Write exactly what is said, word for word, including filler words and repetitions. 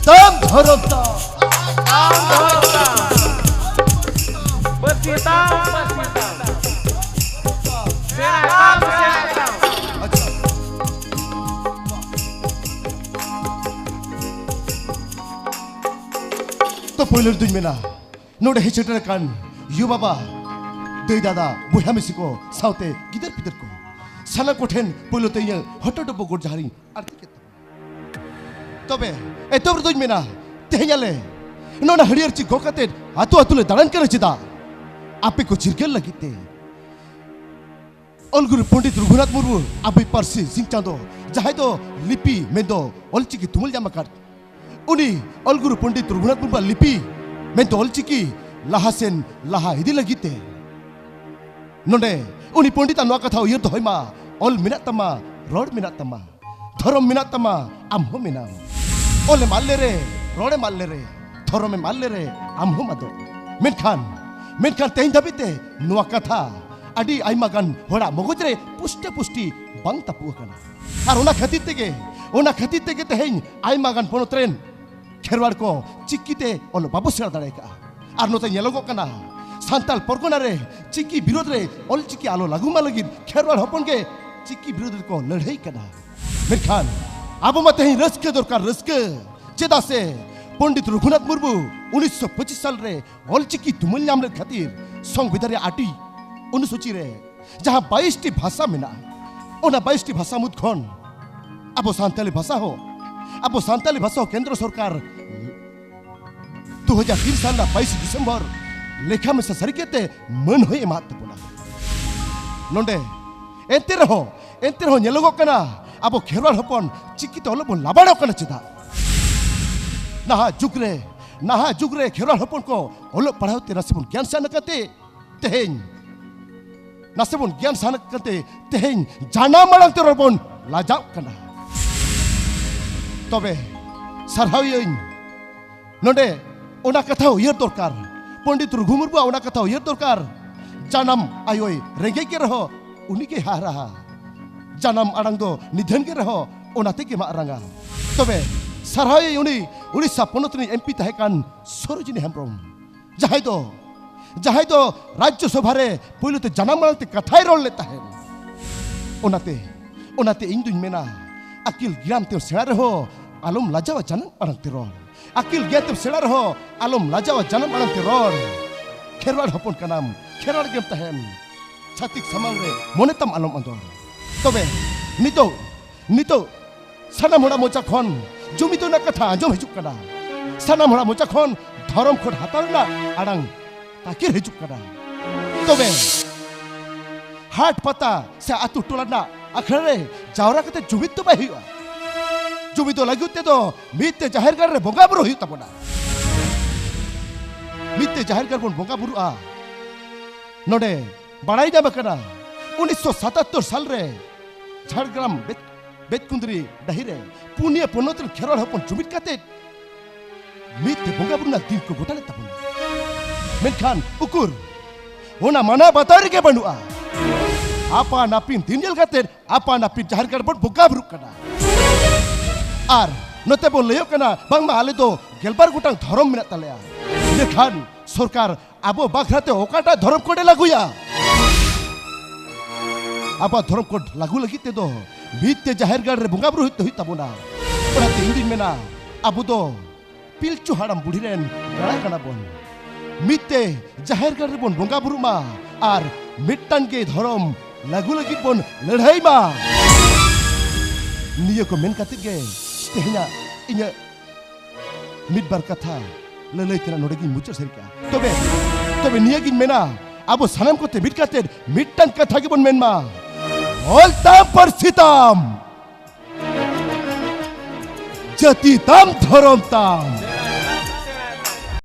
ᱛᱟᱢ ᱫᱷᱚᱨᱚᱢ ᱛᱟᱢ᱾ ᱛᱟᱢ ᱫᱷᱚᱨᱚᱢ ᱛᱟᱢ᱾ ᱯᱟᱹᱨᱥᱤ ᱛᱟᱢ, ᱯᱟᱹᱨᱥᱤ ᱛᱟᱢ᱾ ᱥᱮᱬᱟ ᱛᱟᱢ, ᱥᱮᱬᱟ ᱛᱟᱢ᱾ ᱟᱪᱪᱷᱟ᱾ ᱛᱚ, ᱯᱳᱭᱞᱳ ᱨᱮᱫᱚᱧ ᱢᱮᱱᱟ, ᱱᱚᱰᱮ ᱦᱮᱡ ᱥᱮᱴᱮᱨ ᱟᱠᱟᱱ ᱭᱩ ᱵᱟᱵᱟ, ᱫᱟᱹᱭ ᱫᱟᱫᱟ, ᱵᱚᱭᱦᱟ ᱢᱤᱥᱤ ᱠᱚ ᱥᱟᱶᱛᱮ ᱜᱤᱫᱟᱹᱨ ᱯᱤᱫᱟᱹᱨ ᱠᱚ, ᱥᱟᱱᱟᱢ ᱠᱚᱴᱷᱮᱱ ᱯᱳᱭᱞᱳ ᱛᱮ ᱤᱧᱟᱹᱜ ᱦᱚᱴᱚ ᱰᱚᱵᱚ ᱜᱚᱰ ᱡᱚᱦᱟᱨᱤᱧ ᱟᱨᱛᱤ ᱠᱮᱫ ᱛᱟᱵᱚᱱᱟ᱾ ᱛᱚᱵᱮ ᱮᱛᱚᱦᱚᱵ ᱨᱮᱫᱚᱧ ᱢᱮᱱᱟ, ᱛᱮᱦᱮᱧ ᱟᱞᱮ ᱱᱚᱣᱟ ᱦᱟᱹᱨᱭᱟᱹᱲ ᱪᱤ ᱜᱚᱜ ᱠᱟᱛᱮ ᱟᱹᱛᱩ ᱟᱹᱛᱩ ᱞᱮ ᱫᱟᱬᱟᱱ ᱠᱟᱱᱟ ᱪᱮᱫᱟᱜ? ᱟᱯᱮ ᱠᱚ ᱪᱤᱨᱜᱟᱹᱞ ᱞᱟᱹᱜᱤᱫ ᱛᱮ᱾ ᱚᱞ ᱜᱩᱨᱩ ᱯᱚᱱᱰᱤᱛ ᱨᱚᱜᱷᱩᱱᱟᱛᱷ ᱢᱩᱨᱢᱩ ᱟᱵᱚᱭᱤᱡ ᱯᱟᱹᱨᱥᱤ ᱥᱤᱧ ᱪᱟᱸᱫᱚ, ᱡᱟᱦᱟᱸᱭ ᱫᱚ ᱞᱤᱯᱤ ᱢᱮᱱᱫᱚ ᱚᱞᱪᱤᱠᱤ ᱛᱩᱢᱟᱹᱞ ᱧᱟᱢ ᱟᱠᱟᱫ, ᱩᱱᱤ ᱚᱞ ᱜᱩᱨᱩ ᱯᱚᱱᱰᱤᱛ ᱨᱚᱜᱷᱩᱱᱟᱛᱷ ᱢᱩᱨᱢᱩᱣᱟᱜ ᱞᱤᱯᱤ ᱢᱮᱱᱫᱚ ᱚᱞᱪᱤᱠᱤ ᱞᱟᱦᱟ ᱥᱮᱱ ᱞᱟᱦᱟ ᱤᱫᱤ ᱞᱟᱹᱜᱤᱫ ᱛᱮ ᱱᱚᱰᱮ ᱩᱱᱤ ᱯᱚᱱᱰᱤᱛᱟᱜ ᱱᱚᱣᱟ ᱠᱟᱛᱷᱟ ᱩᱭᱦᱟᱹᱨ ᱫᱚᱦᱚᱭ ᱢᱟ, ᱚᱞ ᱢᱮᱱᱟᱜ ᱛᱟᱢᱟ, ᱨᱚᱲ ᱢᱮᱱᱟᱜ ᱛᱟᱢᱟ, ᱫᱷᱚᱨᱚᱢ ᱢᱮᱱᱟᱜ ᱛᱟᱢᱟ, ᱟᱢ ᱦᱚᱸ ᱢᱮᱱᱟᱢ᱾ ᱚᱞᱮᱢ ᱟᱫ ᱞᱮᱨᱮ, ᱨᱚᱲᱮᱢ ᱟᱫ ᱞᱮᱨᱮ, ᱫᱷᱚᱨᱚᱢᱮᱢ ᱟᱫ ᱞᱮᱨᱮ, ᱟᱢ ᱦᱚᱸᱢ ᱟᱫᱚᱜ᱾ ᱢᱮᱱᱠᱷᱟᱱ, ᱢᱮᱱᱠᱷᱟᱱ ᱛᱮᱦᱮᱧ ᱫᱷᱟᱹᱵᱤᱡ ᱛᱮ ᱱᱚᱣᱟ ᱠᱟᱛᱷᱟ ᱟᱹᱰᱤ ᱟᱭᱢᱟ ᱜᱟᱱ ᱦᱚᱲᱟᱜ ᱢᱚᱜᱚᱡ ᱨᱮ ᱯᱩᱥᱴᱟᱹ ᱯᱩᱥᱴᱤ ᱵᱟᱝ ᱛᱟᱹᱯᱩ ᱟᱠᱟᱱᱟ᱾ ᱟᱨ ᱚᱱᱟ ᱠᱷᱟᱹᱛᱤᱨ ᱛᱮᱜᱮ, ᱚᱱᱟ ᱠᱷᱟᱹᱛᱤᱨ ᱛᱮᱜᱮ ᱛᱮᱦᱮᱧ ᱟᱭᱢᱟ ᱜᱟᱱ ᱯᱚᱱᱚᱛ ᱨᱮᱱ ᱠᱷᱮᱨᱣᱟᱲ ᱠᱚ ᱪᱤᱠᱤ ᱛᱮ ᱚᱞᱚᱜ ᱵᱟᱵᱚ ᱥᱮᱬᱟ ᱫᱟᱲᱮ ᱟᱠᱟᱫᱼᱟ᱾ ᱟᱨ ᱱᱚᱛᱮ ᱧᱮᱞᱚᱜᱚᱜ ᱠᱟᱱᱟ, ᱥᱟᱱᱛᱟᱲ ᱯᱚᱨᱜᱚᱱᱟ ᱨᱮ ᱪᱤᱠᱤ ᱵᱤᱨᱳᱫᱷ ᱨᱮ ᱚᱞ ᱪᱤᱠᱤ ᱟᱞᱚ ᱞᱟᱹᱜᱩ ᱢᱟ ᱞᱟᱹᱜᱤᱫ ᱠᱷᱮᱨᱣᱟᱲ ᱦᱚᱯᱚᱱ ᱜᱮ ᱪᱤᱠᱤ ᱵᱤᱨᱳᱫᱷ ᱨᱮᱠᱚ ᱞᱟᱹᱲᱦᱟᱹᱭ ᱠᱟᱱᱟ᱾ ᱢᱮᱱᱠᱷᱟᱱ ᱟᱵᱚ ᱢᱟ ᱛᱮᱦᱮᱧ ᱨᱟᱹᱥᱠᱟᱹ ᱫᱚᱨᱠᱟᱨ, ᱨᱟᱹᱥᱠᱟᱹ᱾ ᱪᱮᱫᱟᱜ ᱥᱮ ᱯᱚᱱᱰᱤᱛ ᱨᱚᱜᱷᱩᱱᱟᱛᱷ ᱢᱩᱨᱢᱩ ᱩᱱᱤᱥᱥᱚ ᱯᱚᱸᱪᱤᱥ ᱥᱟᱞ ᱨᱮ ᱚᱞ ᱪᱤᱠᱤ ᱛᱩᱢᱟᱹᱞ ᱧᱟᱢ ᱞᱮᱫ ᱠᱷᱟᱹᱛᱤᱨ ᱥᱚᱝᱵᱤᱫᱷᱟᱱ ᱨᱮᱭᱟᱜ ᱟᱹᱰᱤ ᱚᱱᱩᱥᱩᱪᱤ ᱨᱮ ᱡᱟᱦᱟᱸ ᱵᱟᱭᱤᱥ ᱴᱤ ᱵᱷᱟᱥᱟ ᱢᱮᱱᱟᱜᱼᱟ, ᱚᱱᱟ ᱵᱟᱭᱤᱥ ᱴᱤ ᱵᱷᱟᱥᱟ ᱢᱩᱫᱽ ᱠᱷᱚᱱ ᱟᱵᱚ ᱥᱟᱱᱛᱟᱞᱤ ᱵᱷᱟᱥᱟ ᱦᱚᱸ, ᱟᱵᱚ ᱥᱟᱱᱛᱟᱞᱤ ᱵᱷᱟᱥᱟ ᱦᱚᱸ ᱠᱮᱱᱫᱨᱚ ᱥᱚᱨᱠᱟᱨ ᱫᱩ ᱦᱟᱡᱟᱨ ᱛᱤᱱ ᱥᱟᱞ ᱨᱮᱱᱟᱜ ᱵᱟᱭᱤᱥ ᱰᱤᱥᱮᱢᱵᱚᱨ ᱞᱮᱠᱷᱟ ᱢᱮᱥᱟ ᱥᱟᱹᱨᱤ ᱠᱮᱫ ᱛᱮ ᱢᱟᱹᱱ ᱦᱚᱸᱭ ᱮᱢᱟᱫ ᱛᱟᱵᱚᱱᱟ᱾ ᱱᱚᱰᱮ ᱮᱱᱛᱮ ᱨᱮᱦᱚᱸ, ᱮᱱᱛᱮ ᱨᱮᱦᱚᱸ ᱧᱮᱞᱚᱜᱚᱜ ᱠᱟᱱᱟ, ᱟᱵᱚ ᱠᱷᱮᱨᱣᱟᱲ ᱦᱚᱯᱚᱱ ᱪᱤᱠᱤᱛᱮ ᱚᱞᱚᱜ ᱵᱚᱱ ᱞᱟᱵᱟᱲᱚᱜ ᱠᱟᱱᱟ ᱪᱮᱫᱟᱜ? ᱱᱟᱦᱟᱜ ᱡᱩᱜᱽ ᱨᱮ, ᱱᱟᱦᱟᱜ ᱡᱩᱜᱽ ᱨᱮ ᱠᱷᱮᱨᱣᱟᱲ ᱦᱚᱯᱚᱱ ᱠᱚ ᱚᱞᱚᱜ ᱯᱟᱲᱦᱟᱣ ᱛᱮ ᱱᱟᱥᱮ ᱵᱚᱱ ᱜᱮᱭᱟᱱ ᱥᱟᱱᱟ ᱠᱟᱛᱮ ᱛᱮᱦᱮᱧ, ᱱᱟᱥᱮ ᱵᱚᱱ ᱜᱮᱭᱟᱱ ᱥᱟᱱᱟ ᱠᱟᱛᱮ ᱛᱮᱦᱮᱧ ᱡᱟᱱᱟᱢ ᱟᱲᱟᱝ ᱛᱮ ᱨᱚᱲ ᱵᱚᱱ ᱞᱟᱡᱟᱜ ᱠᱟᱱᱟ᱾ ᱛᱚᱵᱮ ᱥᱟᱨᱦᱟᱣᱤᱭᱟᱹᱧ ᱱᱚᱰᱮ ᱚᱱᱟ ᱠᱟᱛᱷᱟ ᱩᱭᱦᱟᱹᱨ ᱫᱚᱨᱠᱟᱨ, ᱯᱚᱱᱰᱤᱛ ᱨᱚᱜᱷᱩ ᱢᱩᱨᱢᱩᱣᱟᱜ ᱚᱱᱟ ᱠᱟᱛᱷᱟ ᱩᱭᱦᱟᱹᱨ ᱫᱚᱨᱠᱟᱨ, ᱡᱟᱱᱟᱢ ᱟᱭᱳᱭ ᱨᱮᱸᱜᱮᱡ ᱜᱮ ᱨᱮᱦᱚᱸ ᱩᱱᱤᱜᱮ ᱦᱟᱨᱟᱜᱼᱟ, ᱡᱟᱱᱟᱢ ᱟᱲᱟᱝ ᱫᱚ ᱱᱤᱫᱷᱟᱹᱱ ᱜᱮ ᱨᱮᱦᱚᱸ ᱚᱱᱟ ᱛᱮᱜᱮ ᱢᱟᱜ ᱟᱨᱟᱝᱟ᱾ ᱛᱚᱵᱮ ᱥᱟᱨᱦᱟᱣᱤᱭᱟᱹᱧ ᱩᱱᱤ ᱩᱲᱤᱥᱥᱟ ᱯᱚᱱᱚᱛ ᱨᱤᱱᱤᱡ ᱮᱢᱯᱤ ᱛᱟᱦᱮᱸ ᱠᱟᱱ ᱥᱚᱨᱳᱡᱤᱱᱤ ᱦᱮᱢᱵᱨᱚᱢ, ᱡᱟᱦᱟᱸᱭ ᱫᱚ ᱡᱟᱦᱟᱸᱭ ᱫᱚ ᱨᱟᱡᱽᱡᱚ ᱥᱚᱵᱷᱟ ᱨᱮ ᱯᱳᱭᱞᱳ ᱛᱮ ᱡᱟᱱᱟᱢ ᱟᱲᱟᱝ ᱛᱮ ᱠᱟᱛᱷᱟᱭ ᱨᱚᱲ ᱞᱮᱫ ᱛᱟᱦᱮᱸᱫ᱾ ᱚᱱᱟᱛᱮ ᱚᱱᱟᱛᱮ ᱤᱧ ᱫᱩᱧ ᱢᱮᱱᱟ, ᱟᱹᱠᱤᱞ ᱜᱮᱭᱟᱱ ᱛᱮᱢ ᱥᱮᱬᱟ ᱨᱮᱦᱚᱸ ᱟᱞᱚᱢ ᱞᱟᱡᱟᱣᱟ ᱡᱟᱱᱟᱢ ᱟᱲᱟᱝ ᱛᱮ ᱨᱚᱲ᱾ ᱟᱹᱠᱤᱞ ᱜᱮᱭᱟᱱ ᱛᱮᱢ ᱥᱮᱬᱟ ᱨᱮᱦᱚᱸ ᱟᱞᱚᱢ ᱞᱟᱡᱟᱣᱟ ᱡᱟᱱᱟᱢ ᱟᱲᱟᱝ ᱛᱮ ᱨᱚᱲ᱾ ᱠᱷᱮᱨᱣᱟᱲ ᱦᱚᱯᱚᱱ ᱠᱟᱱᱟᱢ, ᱠᱷᱮᱨᱣᱟᱲ ᱜᱮᱢ ᱛᱟᱦᱮᱱ᱾ ᱪᱷᱟᱹᱛᱤᱠ ᱥᱟᱢᱟᱝ ᱨᱮ ᱢᱚᱱᱮ ᱛᱟᱢ ᱟᱞᱚᱢ ᱟᱸᱫᱚᱲ᱾ ᱛᱚᱵᱮ ᱱᱤᱛᱚᱜ ᱱᱤᱛᱚᱜ ᱥᱟᱱᱟᱢ ᱦᱚᱲᱟᱜ ᱢᱚᱪᱟ ᱠᱷᱚᱱ ᱡᱩᱢᱤᱫᱚᱜ ᱨᱮᱱᱟᱜ ᱠᱟᱛᱷᱟ ᱟᱸᱡᱚᱢ ᱦᱤᱡᱩᱜ ᱠᱟᱱᱟ᱾ ᱥᱟᱱᱟᱢ ᱦᱚᱲᱟᱜ ᱢᱚᱪᱟ ᱠᱷᱚᱱ ᱫᱷᱚᱨᱚᱢ ᱠᱷᱚᱸᱰ ᱦᱟᱛᱟᱣ ᱨᱮᱱᱟᱜ ᱟᱲᱟᱝ ᱛᱟᱠᱮᱨ ᱦᱤᱡᱩᱜ ᱠᱟᱱᱟ᱾ ᱛᱚᱵᱮ ᱦᱟᱴ ᱯᱟᱛᱟ ᱥᱮ ᱟᱛᱳ ᱴᱚᱞᱟ ᱨᱮᱱᱟᱜ ᱟᱠᱷᱲᱟ ᱨᱮ ᱡᱟᱣᱨᱟ ᱠᱟᱛᱮ ᱡᱩᱢᱤᱫ ᱫᱚ ᱵᱟᱭ ᱦᱩᱭᱩᱜᱼᱟ᱾ ᱡᱩᱢᱤᱫᱚᱜ ᱞᱟᱹᱜᱤᱫ ᱛᱮᱫᱚ ᱢᱤᱫ ᱛᱮ ᱡᱟᱦᱮᱨ ᱜᱟᱲ ᱨᱮ ᱵᱚᱸᱜᱟ ᱵᱩᱨᱩ ᱦᱩᱭᱩᱜ ᱛᱟᱵᱚᱱᱟ᱾ ᱢᱤᱫ ᱛᱮ ᱡᱟᱦᱮᱨ ᱜᱟᱲ ᱵᱚᱱ ᱵᱚᱸᱜᱟ ᱵᱩᱨᱩᱜᱼᱟ᱾ ᱱᱚᱰᱮ ᱵᱟᱲᱟᱭ ᱧᱟᱢ ᱟᱠᱟᱱᱟ, ᱩᱱᱤᱥᱥᱚ ᱥᱟᱛᱟᱛᱛᱳᱨ ᱥᱟᱞ ᱨᱮ ᱡᱷᱟᱲᱜᱨᱟᱢ ᱵᱮᱛ-, ᱵᱮᱛᱠᱩᱸᱫᱽᱨᱤ ᱰᱟᱹᱦᱤ ᱨᱮ ᱯᱩᱱᱭᱟᱹ ᱯᱚᱱᱚᱛ ᱨᱮᱱ ᱠᱷᱮᱨᱣᱟᱲ ᱦᱚᱯᱚᱱ ᱡᱩᱢᱤᱫ ᱠᱟᱛᱮ ᱢᱤᱫ ᱛᱮ ᱵᱚᱸᱜᱟ ᱵᱩᱨᱩ ᱨᱮᱱᱟᱜ ᱫᱤᱱ ᱠᱚ ᱜᱚᱴᱟ ᱞᱮᱫ ᱛᱟᱵᱚᱱᱟ᱾ ᱢᱮᱱᱠᱷᱟᱱ ᱩᱠᱩᱨ, ᱚᱱᱟ ᱢᱟᱱᱟᱣ ᱵᱟᱛᱟᱣ ᱨᱮᱜᱮ ᱵᱟᱹᱱᱩᱜᱼᱟ᱾ ᱟᱯᱟᱱ ᱟᱹᱯᱤᱱ ᱫᱤᱱ ᱧᱮᱞ ᱠᱟᱛᱮ ᱟᱯᱟᱱ ᱟᱹᱯᱤᱱ ᱡᱟᱦᱮᱨ ᱜᱟᱲ ᱵᱚᱱ ᱵᱚᱸᱜᱟ ᱵᱩᱨᱩᱜ ᱠᱟᱱᱟ᱾ ᱟᱨ ᱱᱚᱛᱮ ᱵᱚᱱ ᱞᱟᱹᱭᱚᱜ ᱠᱟᱱᱟ ᱵᱟᱝᱢᱟ ᱟᱞᱮ ᱫᱚ ᱜᱮᱞᱵᱟᱨ ᱜᱚᱴᱟᱝ ᱫᱷᱚᱨᱚᱢ ᱢᱮᱱᱟᱜ ᱛᱟᱞᱮᱭᱟ᱾ ᱤᱱᱟᱹᱠᱷᱟᱱ ᱥᱚᱨᱠᱟᱨ ᱟᱵᱚ ᱵᱟᱠᱷᱨᱟ ᱛᱮ ᱚᱠᱟᱴᱟᱜ ᱫᱷᱚᱨᱚᱢ ᱠᱳᱰ ᱮ ᱞᱟᱹᱜᱩᱭᱟ? ᱟᱵᱚᱣᱟᱜ ᱫᱷᱚᱨᱚᱢ ᱠᱳᱰ ᱞᱟᱹᱜᱩ ᱞᱟᱹᱜᱤᱫ ᱛᱮᱫᱚ ᱢᱤᱫ ᱛᱮ ᱡᱟᱦᱮᱨ ᱜᱟᱲ ᱨᱮ ᱵᱚᱸᱜᱟ ᱵᱩᱨᱩ ᱦᱩᱭᱩᱜ ᱛᱮ ᱦᱩᱭᱩᱜ ᱛᱟᱵᱚᱱᱟ᱾ ᱚᱱᱟᱛᱮ ᱤᱧ ᱫᱩᱧ ᱢᱮᱱᱟ, ᱟᱵᱚ ᱫᱚ ᱯᱤᱞᱪᱩ ᱦᱟᱲᱟᱢ ᱵᱩᱲᱦᱤ ᱨᱮᱱ ᱜᱟᱲᱟ ᱠᱟᱱᱟ ᱵᱚᱱ᱾ ᱢᱤᱫ ᱛᱮ ᱡᱟᱦᱮᱨ ᱜᱟᱲ ᱨᱮᱵᱚᱱ ᱵᱚᱸᱜᱟ ᱵᱩᱨᱩᱜ ᱢᱟ ᱟᱨ ᱢᱤᱫᱴᱟᱝ ᱜᱮ ᱫᱷᱚᱨᱚᱢ ᱞᱟᱹᱜᱩ ᱞᱟᱹᱜᱤᱫ ᱵᱚᱱ ᱞᱟᱹᱲᱦᱟᱹᱭ ᱢᱟ᱾ ᱱᱤᱭᱟᱹ ᱠᱚ ᱢᱮᱱ ᱠᱟᱛᱮ ᱜᱮ ᱛᱮᱦᱮᱧᱟᱜ ᱤᱧᱟᱹᱜ ᱢᱤᱫ ᱵᱟᱨ ᱠᱟᱛᱷᱟ ᱞᱟᱹᱞᱟᱹᱭ ᱛᱮᱱᱟᱜ ᱱᱚᱰᱮ ᱜᱤᱧ ᱢᱩᱪᱟᱹᱫ ᱥᱟᱹᱨᱤ ᱠᱟᱜᱼᱟ᱾ ᱛᱚᱵᱮ, ᱛᱚᱵᱮ ᱱᱤᱭᱟᱹ ᱜᱤᱧ ᱢᱮᱱᱟ, ᱟᱵᱚ ᱥᱟᱱᱟᱢ ᱠᱚᱛᱮ ᱢᱤᱫ ᱠᱟᱛᱮ ᱢᱤᱫᱴᱟᱝ ᱠᱟᱛᱷᱟ ᱜᱮᱵᱚᱱ ᱢᱮᱱ ᱢᱟ, ᱚᱞ ᱛᱟᱢ, ᱯᱟᱹᱨᱥᱤ ᱛᱟᱢ, ᱡᱟᱹᱛᱤ ᱛᱟᱢ, ᱫᱷᱚᱨᱚᱢ ᱛᱟᱢ᱾